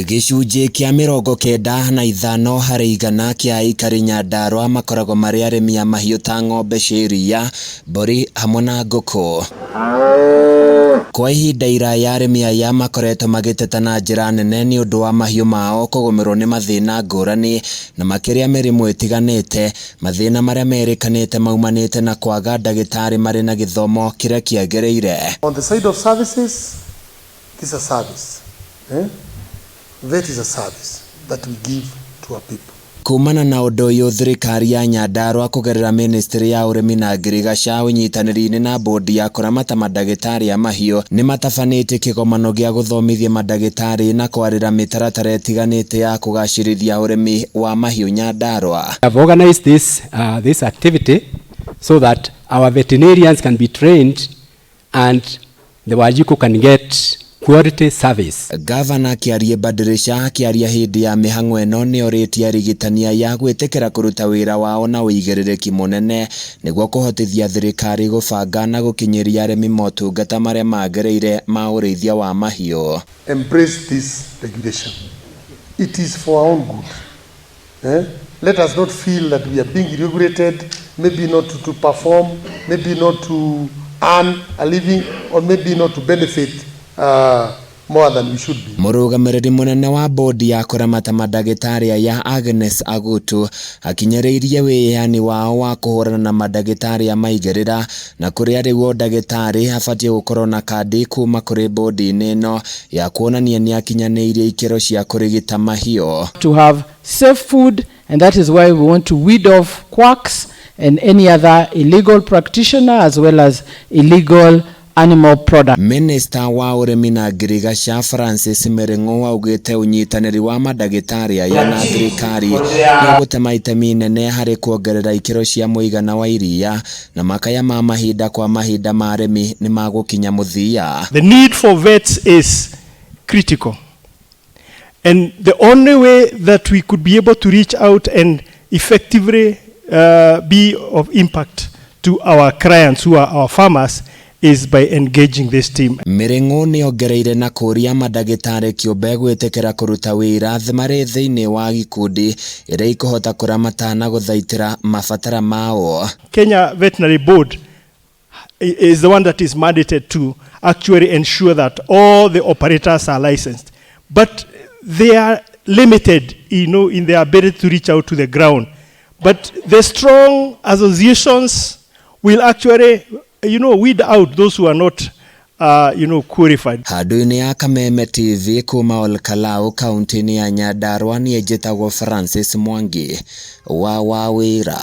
Gĩcunjĩ kĩa 95% kĩa aikari Nyandarua makoragwo marĩ arĩmi a mahiũ ta ng'ombe cia iria, mbũri hamwe na ngũkũ. Kwa ihinda iraya arĩmi aya makoretwo magĩteta na njĩra nene nĩ ũndũ wa mahiũ mao kũgũmĩrwo nĩ mathĩna ngũrani na makĩria mĩrimũ ĩtiganĩte, mathĩna marĩa merĩkanĩte maumanĩte na kwaga ndagĩtarĩ marĩ na gĩthomo kĩrĩa kĩagĩrĩire. On the side of services, this is a service. Eh? That is a service that we give to our people. Kumana na ũndũ ũyũ, thirikari ya Nyandarua kũgerera ministry ya ũrĩmi na ngirigaca ũnyitanĩri-inĩ na bodi ya kũramata mandagĩtarĩ a mahiũ nĩ matabanĩtie kĩgomano gĩa gũthomithia mandagĩtarĩ na kwarĩra mĩtaratara ĩtiganĩte ya kũgacĩrithia ũrĩmi wa mahiũ Nyandarua. Have organized this activity so that our veterinarians can be trained and the Wanjiku can get quality service. Gavana Kĩarie Badirisha akĩaria hĩndĩ ya mĩhang'o ĩno nĩ orĩtie arigitani aya gwĩtĩkĩra kũruta wĩra wao na ũigĩrĩrĩki mũnene nĩguo kũhotithia thirikari gũbanga na gũkinyĩria arĩmi motungata marĩa magĩrĩire ma ũrĩithia wa mahiũ. Embrace this regulation. It is for our own good. Eh? Let us not feel that we are being regulated, maybe not to perform, maybe not to earn a living, or maybe not to benefit more than we should be. Mũrũgamĩrĩri mũnene wa bodi ya kũramata mandagĩtarĩ aya Agnes Agutu akinyĩrĩirie wĩyaani wao wa kũhũrana na mandagĩtarĩ a maigĩrĩra na kũrĩa rĩu o ndagĩtarĩ abatiĩ gũkorwo na kandi kuma kũrĩ bodi-inĩ ĩno ya kuonania nĩ akinyanĩirie ikĩro cia kũrigita mahiũ. To have safe food, and that is why we want to weed off quacks and any other illegal practitioner as well as illegal animal products. Minista wa ũrĩmi na ngirigaca Francis Mĩrĩng'ũ augĩte ũnyitanĩri wa mandagĩtarĩ aya na thirikari nĩ ũgũtema itemi inene harĩ kuongerera ikĩro cia mũigana wa iria na makaya ma mahinda kwa mahinda ma arĩmi nĩ magũkinya mũthia. The need for vets is critical. And the only way that we could be able to reach out and effectively be of impact to our clients, who are our farmers, is by engaging this team. Mĩrĩng'ũ nĩ ongereire na kũũria mandagĩtarĩ kĩũmbe gwĩtĩkĩra kũruta wĩra marĩ thĩinĩ wa gĩkundi ĩrĩa ikũhota kũramata na gũthaitĩra mabatara mao. Kenya Veterinary Board is the one that is mandated to actually ensure that all the operators are licensed. But they are limited in their ability to reach out to the ground. But the strong associations will actually weed out those who are not qualified. Handũ-inĩ ya Kameme TV kuma Olkalau kaunti-inĩ ya Nyandarua niĩ njĩtagwo Francis Mwangi wa Wawĩra.